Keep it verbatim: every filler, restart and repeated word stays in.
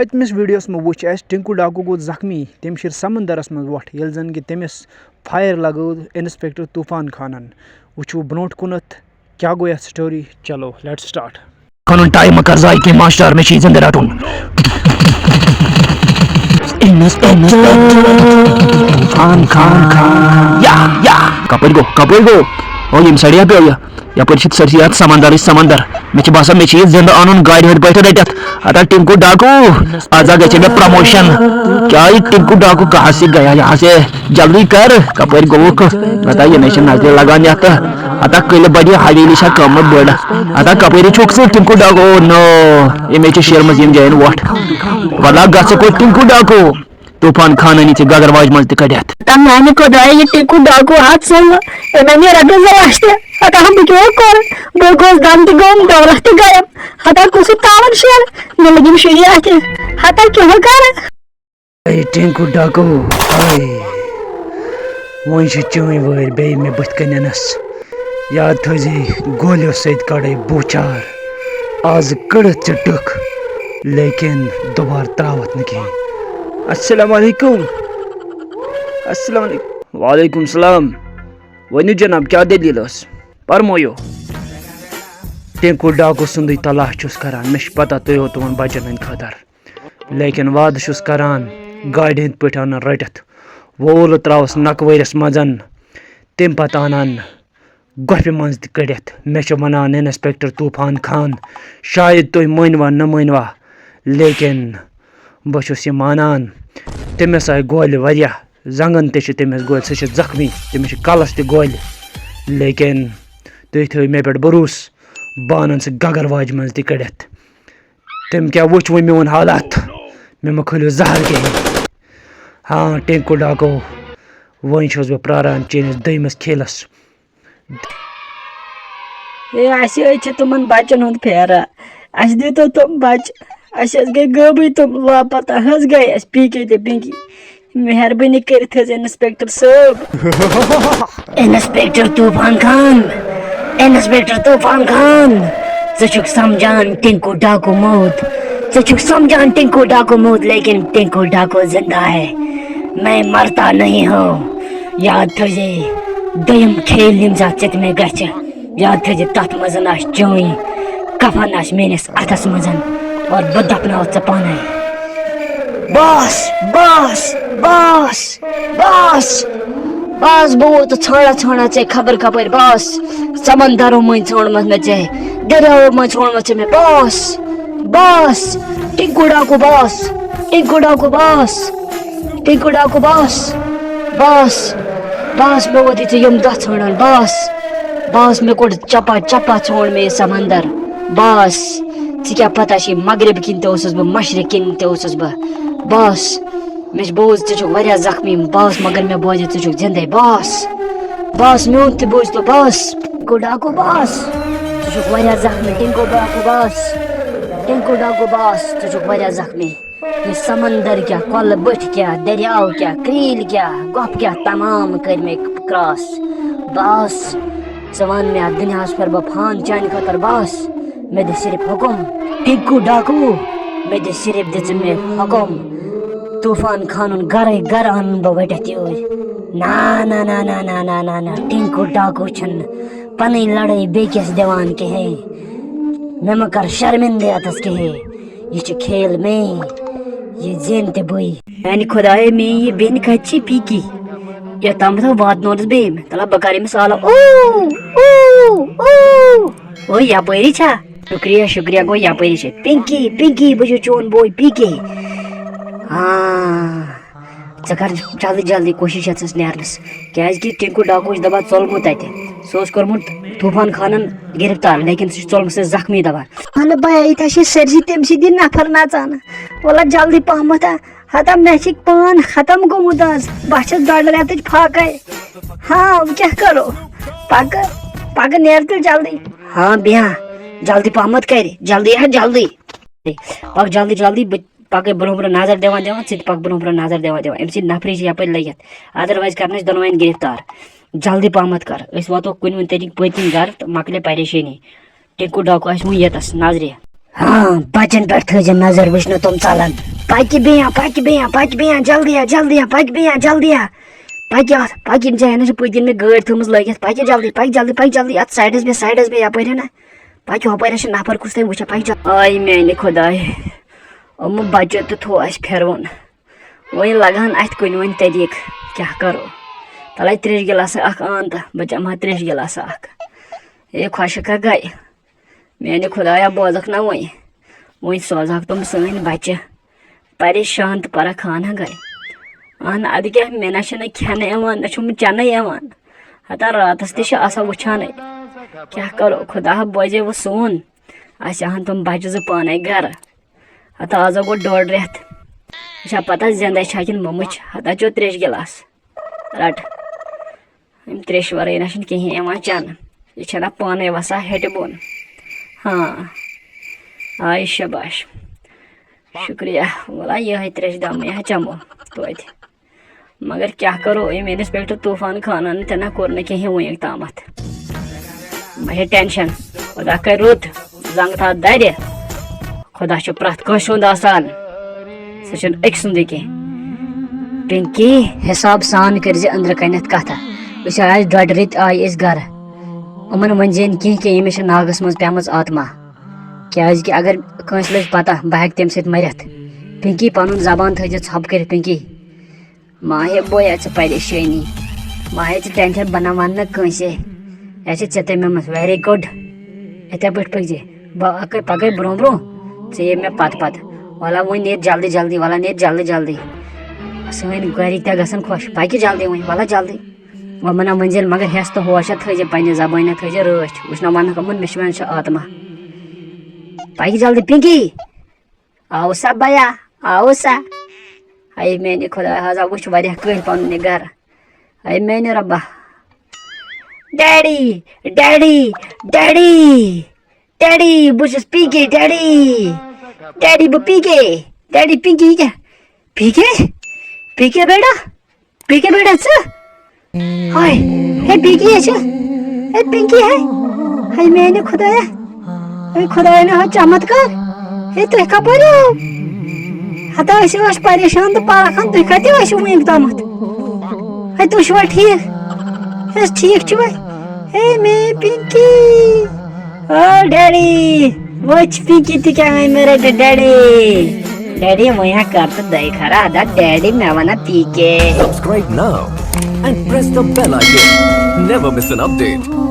پٔتمِس ویڈیوَس منٛز وُچھ اَسہِ ٹِنکو ڈاکو گوٚو زخمی، تٔمۍ شِر سمندرَس منٛز وۄٹھ، ییٚلہِ زَن کہِ تٔمِس فائر لگٲو انسپیکٹر طوفان خانن۔ وٕچھِو برونٛٹھ کُنتھ کیٛاہ گوٚو یَتھ سٹوری۔ چلو، let's start۔ خانن ٹائم مہ کر ضائع کینٛہہ ماسٹر، مےٚ چھُ یہِ زندٕ رٹُن۔ انسپیکٹر طوفان خان۔ یا، یا۔ کپٲرۍ گوٚو؟ کپٲرۍ گوٚو؟ او، ییٚمہِ سایڈٕ ہا پیوٚو یہِ۔ یپٲرۍ چھِ سٲرسٕے یتھ سمندرٕے سمندر۔ مےٚ چھِ باسان، مےٚ چھِ یہِ زندٕ انُن گاڑِ ہٕنٛدۍ پٲٹھۍ رٔٹِتھ۔ ہتا ٹِنکو ڈاکو، آز ہا گژھِ مےٚ پروموشن۔ کیا یہ ٹِنکو ڈاکو کہاں سے گیا یہاں سے؟ جلدی کر، کپٲرۍ گوٚوُکھ؟ ہتا یہِ نے چھِ نظرِ لگان یتھ۔ ہتا کٔلۍ بڑِ حویلی چھا کم بٔڑ۔ ہتا کپٲرۍ چھُکھ ژٕ ٹِنکو ڈاکو؟ نو، ییٚمے چھِ شیرمٕژ یِم جاین وۄٹھ۔ ولا گژھ کوٚت ٹِنکو ڈاکو؟ طوفان خانن یہِ ژےٚ گگر واجہِ منٛز تہِ کڑتھ۔ تہٕ میانہِ خۄدایہِ، یہِ ٹِکوٗ ڈاکوٗ ہا ژوٚل نہٕ۔ أمۍ أنۍ یہِ رۄپیَس زٕ لَچھ تہِ۔ ہتا ہم بہٕ کیٛاہ کَرٕ؟ بہٕ گوس دَم تہِ گوٚوُم، دولت تہِ گٔیم۔ ہتا کُس یہِ تاوَن شیر؟ مےٚ لٔگِم شُری اَتھِ۔ ہتا کیٛاہ کَرٕ؟ اے ٹِنکوٗ ڈاکوٗ، اے۔ وۄنۍ چھِ چٲنۍ وٲرۍ بیٚیہِ مےٚ بٕتھِ کَنٮ۪نَس۔ یاد تھٲیزِ، گولیو سۭتۍ کڑے بوچار۔ آز کٔڑتھ ژٕ ٹٕکھ، لیکن دوبارٕ تراوتھ نہٕ کِہیٖنۍ۔ السلام علیکم۔ السلام علیکم۔ وعلیکم السلام۔ ؤنِو جناب، کیٛاہ دٔلیٖل ٲس؟ فرمٲیِو۔ ٹِنکو ڈاکو سُنٛدٕے تلاش چھُس کران۔ مےٚ چھِ پتہ تُہۍ ہو تِمن بچن ہٕنٛدِ خٲطرٕ۔ لیکن وعدٕ چھُس کران، گاڑِ ہٕنٛدۍ پٲٹھۍ انن رٔٹِتھ۔ وول تراوس نکوٲرِس منٛز۔ تَمہِ پتہٕ انن گۄپھِ منٛز تہِ کٔڑِتھ۔ مےٚ چھُ وَنان انسپیکٹر طوفان خان، شاید تُہۍ مٲنۍوا نہ مٲنۍوا، لیکن بہٕ چھُس یہِ مانان۔ تٔمِس آیہِ گولہِ واریاہ، زنٛگن تہِ چھِ تٔمِس گولہِ، سُہ چھُ زخمی، تٔمِس چھِ کلس تہِ گولہِ۔ لیکن تُہۍ تھٲیِو مےٚ پٮ۪ٹھ بروسہٕ، بہٕ اَنَن سُہ گگر واجہِ منٛز تہِ کٔڑِتھ۔ تٔمۍ کیٛاہ وُچھ وۄنۍ میون حالات؟ مےٚ مہ کھٲلِو زہر کِہیٖنۍ۔ ہاں، ٹِنکو ڈاکو، وۄنۍ چھُس بہٕ پرٛاران چٲنِس دوٚیمِس کھیلَس۔ ہے، اَسہِ حظ چھِ تِمَن بَچَن ہُنٛد پھیران۔ اَسہِ دیٖتو تِم بَچہٕ۔ اَسہِ حظ گٔے غٲبٕے تِم، لاپَتہ حظ گٔے اَسہِ پی کے تہٕ پِنکی۔ مہربٲنی کٔرِتھ حظ، انسپیکٹر صٲب۔ انسپیکٹر طوفان خان، انسپیکٹر طوفان خان، ژٕ چھُکھ سمجھان ٹِنکو ڈاکو موت؟ ژٕ چھُکھ سمجھان ٹِنکو ڈاکو موت، لیکن ٹِنکو ڈاکو زندہ ہے۔ میں مرتا نہیں ہوں۔ یاد تھٲیزِ، دوٚیِم کھیل ییٚمہِ ساتہٕ ژےٚ تہٕ مےٚ گژھِ، یاد تھٲیزِ، تَتھ منٛز آسہِ چٲنۍ کفن آسہِ میٲنِس اَتھس منٛز، اور بہٕ دفناوٕ ژٕ پانے۔ باس، باس، باس، باس، باس، بہٕ ووتُس ژھانٛڈان ژھانٛڈان ژےٚ خبر کپٲرۍ، باس۔ سمندرو مٔنٛزۍ ژھانٛڈمَتھ مےٚ ژےٚ، دٔریاوو مٔنٛزۍ ژھانٛڈمَتھ ژےٚ مےٚ، باس، باس، ٹِنکو ڈاکو باس، ٹِنکو ڈاکو باس، ٹِنکو ڈاکو باس، باس، باس، مےٚ ووت یہِ ژےٚ یِم دۄہ ژھانٛڈان، باس، باس، مےٚ کوٚڑ چپا چپا ژھانٛڈ مےٚ یہِ سمندر۔ باس، ژےٚ کیٛاہ پتہ چھے، مغرب کِنۍ تہِ اوسُس بہٕ، مشرق کِنۍ تہِ اوسُس بہٕ۔ باس، مےٚ چھُ بوز، ژٕ چھُکھ واریاہ زخمی، باس، مگر مےٚ بوزِ، ژٕ چھُکھ زِندَے۔ باس، باس، میون تہِ بوز تو، باس۔ ٹِنکو ڈاکو باس، ژٕ چھُکھ واریاہ زخمی، ٹِنکو ڈاکو باس، ٹِنکو ڈاکو باس، ژٕ چھُکھ واریاہ زخمی۔ یہِ سمندر کیٛاہ، کۄلہٕ بٔٹھۍ کیٛاہ، دٔریاو کیٛاہ، کرٛیٖلۍ کیٛاہ، گۄپھ کیٛاہ، تمام کٔرۍ مےٚ کراس۔ باس، ژٕ وَن مےٚ، اَتھ دُنیاہَس پٮ۪ٹھ بہٕ فان چانہِ خٲطرٕ، باس۔ مےٚ دِ صرف حُکُم۔ ٹِنکو ڈاکو، مےٚ دِ صرف، دِ ژٕ مےٚ حُکُم۔ طوفان خانُن گَرَے گَرٕ اَنُن بہٕ وٕٹِتھ یوٗرۍ۔ نہ، نہ، نہ۔ ٹِنکو ڈاکو چھُنہٕ پَنٕنۍ لَڑٲے بیٚکِس دِوان کِہیٖنۍ۔ مےٚ مہ کَر شرمِندٕ یَتَس کِہیٖنۍ۔ یہِ چھُ کھیل مے، یہِ زینہٕ تہِ بٕے۔ میانہِ خۄدایہِ، مے یہِ بیٚنہِ کَتہِ چھِ پیٖکی؟ یوٚتام بہٕ واتناونَس بیٚیہِ أمۍ۔ تَلہ بہٕ کَرٕ أمِس آلو۔ او، او، او۔ او، یَپٲری چھا؟ شُکریہ، شُکریہ، گوٚو یَپٲری چھِ۔ پِنکی، پِنکی، بہٕ چھُس چون بوے پیٖکی۔ ہاں، ژٕ کَر جلدی جلدی کوٗشِش یَتَس نیرنَس۔ کیٛازِکہِ ٹِنکو ڈاکو چھُ دَپان ژوٚلمُت تَتہِ۔ سُہ اوس کوٚرمُت طوفان خانَن گِرفتار، لیکِن سُہ چھُ ژوٚلمُت سۭتۍ زخمی دَپان۔ اہن بیا، ییٚتہِ حظ چھِ سٲرسٕے تٔمۍ سٕنٛدی نفر نژان۔ وَلہٕ جلدی پہمتھ ہا، ہتا مےٚ چھِ پان ختم گوٚمُت آز۔ بہٕ چھَس ڈۄڈ رٮ۪تٕچ فاقے۔ ہاں، وۄنۍ کیٛاہ کرو؟ پکہٕ، پکہٕ نیر تیٚلہِ جلدی۔ ہاں بیا، جلدی پہمتھ کرِ، جلدی ہا جلدی۔ پکھ جلدی جلدی، بہٕ پکے برونٛہہ برونٛہہ نظر دِوان دِوان، ژٕ تہِ پکھ برونٛہہ برونٛہہ نظر دِوان دِوان۔ أمۍ سٕنٛدۍ نفری چھِ یپٲرۍ لٔگِتھ، otherwise کرنَس دۄنوَیَن گرفتار۔ جلدی پہمتھ کر، أسۍ واتو کُنہِ وُنہِ طریٖقہٕ پٔتۍ کِنۍ گرٕ تہٕ مۄکلے پریشٲنی۔ ٹِنکو ڈاکو آسہِ وُنہِ ییٚتَس نظرِ۔ ہاں، بچن پٮ۪ٹھ تھٲیزِ نظر، وٕچھ نہٕ تِم ژلن۔ پکہِ بیٚیہِ، پکہِ بیٚیہِ، پکہِ بیٚیہِ، جلدی آ، جلدی آ، پکہِ بیٚیہِ، جلدی آ۔ پکہِ اَتھ، پکہِ یِم جایہِ نہ چھِ پٔتۍ کِنۍ مےٚ گٲڑۍ تھٲومٕژ لٲگِتھ۔ پکہِ جلدی، پکہِ جلدی، پکہِ جلدی، اَتھ سایڈس بیٚہہ، سایڈس بیٚہہ، یپٲرۍ نہ۔ پکہِ ہُپٲرۍ چھِ نفر کُس تام وٕچھان، پکہِ جلدی۔ آے میانہِ خۄداے، یِمو بچو تہِ تھوو اَسہِ پھِروُن۔ وۄنۍ لگہٕ ہن اَتھِ کُنہِ وۄنۍ طریٖقہٕ، کیٛاہ کرو؟ تَلَے ترٛیشہِ گِلاسہٕ اکھ اَن تہٕ بہٕ چَمہٕ ہا ترٛیشہِ گِلاسہٕ اکھ۔ اے خۄشٕک ہا گٔے۔ میانہِ خۄدایا، بوزکھ نا وۄنۍ، وۄنۍ سوزہکھ تِم سٲنۍ بچہِ پریشان تہٕ پرکھان ہا گٔے۔ اہن، ادٕ کیٛاہ، مےٚ نہ چھُنہٕ کھٮ۪نہٕ یِوان، نہ چھُم چٮ۪نہٕ یِوان۔ ہتا راتس تہِ چھِ آسان وٕچھانٕے۔ کیٛاہ کرو، خۄدا ہا بوزے وۄنۍ سون۔ اسہِ آہن تِم بچہِ زٕ پانے گرٕ۔ ہتا آز ہا گوٚو ڈوٚڈ رٮ۪تھ۔ یہِ چھا پتہ زندے چھا کِنہٕ مُمٕچ؟ ہتا چیوٚو ترٛیشہِ گِلاس۔ رٹ۔ أمۍ ترٛیشہِ ورٲے نہ چھُنہٕ کِہیٖنۍ یِوان چٮ۪نہٕ۔ یہِ چھَنہ پانَے وَسان ہیٚٹہِ بۄن۔ ہاں۔ آے شاباش۔ شُکریہ۔ وَلہ یِہوٚے ترٛیشہِ دامٕے ہا چٮ۪مو توتہِ۔ مگر کیٛاہ کَرو، أمۍ اِنسپیکٹر طوٗفان خانَن تہِ نہ کوٚر نہٕ کِہیٖنۍ وٕنیُک تامَتھ۔ مہ ہے ٹٮ۪نشَن۔ خۄدا کَرِ رُت۔ زنٛگ تھاو دَرِ۔ خۄدا چھُ پرٛٮ۪تھ کٲنٛسہِ ہُنٛد آسان۔ سُہ چھُنہٕ أکۍ سُنٛدُے کینٛہہ۔ پِنکی، حساب سان کٔرۍ زِ أنٛدرٕ کنٮ۪تھ کتھٕ۔ أسۍ آے ڈۄڈِ رٕتۍ آے أسۍ گرٕ۔ یِمن ؤنۍ زِ نہٕ کینٛہہ کہِ ییٚمِس چھِ ناگس منٛز پیمٕژ آتما۔ کیازِ کہِ اگر کٲنٛسہِ لٔج پتہ، بہٕ ہٮ۪کہٕ تمہِ سۭتۍ مٔرِتھ۔ پِنکی، پنُن زبان تھٲیزِ ژھۄپہٕ کٔرِتھ، پِنکی۔ ما ہے بویا ژٕ پریشٲنی، ما ہے ژٕ ٹینشن بناوان نہٕ کٲنٛسے۔ یہِ چھِ ژےٚ تہِ مےٚ منٛز very good۔ یِتھے پٲٹھۍ پٔکۍ زِ۔ بہٕ اکٲے پکے برونٛہہ برونٛہہ، ژٕ یہِ مےٚ پتہٕ پتہٕ۔ ولا وۄنۍ نیرِ جلدی جلدی، ولا نیرِ جلدی جلدی۔ سٲنۍ گرِکۍ تہِ گژھن خۄش، پکہِ جلدی وۄنۍ، ولا جلدی۔ وۄنۍ منا ؤنۍ زٮ۪ن مگر ہٮ۪س تہٕ ہوش تھٲیزِ پننہِ زبٲنۍ، تھٲیزِ رٲچھ۔ وٕچھناو ونکھ یِمن، مےٚ چھِ وَنان چھِ آتما۔ پکہِ جلدی پِنکی۔ آو سا بیا، آو سا۔ اے میانہِ خۄدایا، حظ وٕچھ واریاہ کٲلۍ پنُن یہِ گرٕ۔ اے میانہِ رۄبا۔ ڈیڈی، ڈیڈی، ڈیڈی، ڈیڈی، بہٕ چھُس پی کے، ڈیڈی۔ ڈیڈی، بہٕ پی کے۔ ڈیڈی، پِنکی، یہِ کیٛاہ؟ پی کے؟ پی کے بیٹا؟ پی کے بیٹا ژٕ؟ ہاے، ہے پی کے چھِ۔ ہے پِنکی ہے۔ ہے میانہِ خۄدایا۔ ہے خۄدایا مےٚ ہا چمتکار۔ ہے تُہۍ کپٲرۍ آو؟ ہتا أسۍ ٲسۍ پریشان تہٕ پرکھان، تُہۍ کتہِ ٲسِو وٕنیُک تامتھ؟ ہے تُہۍ چھِوا ٹھیٖک؟ ہے ٹھیٖک چھِوا؟ ہے میٲنۍ پِنکی۔ او ڈیڈی، وٕچھ پِنکی تہِ کیٛاہ آے مےٚ رٔٹِتھ، ڈیڈی۔ ڈیڈی، وۄنۍ ہا کر تہٕ دَے خرا، ادا ڈیڈی، مےٚ وَنا پی کے۔ Subscribe now and press the bell icon. Never miss an update.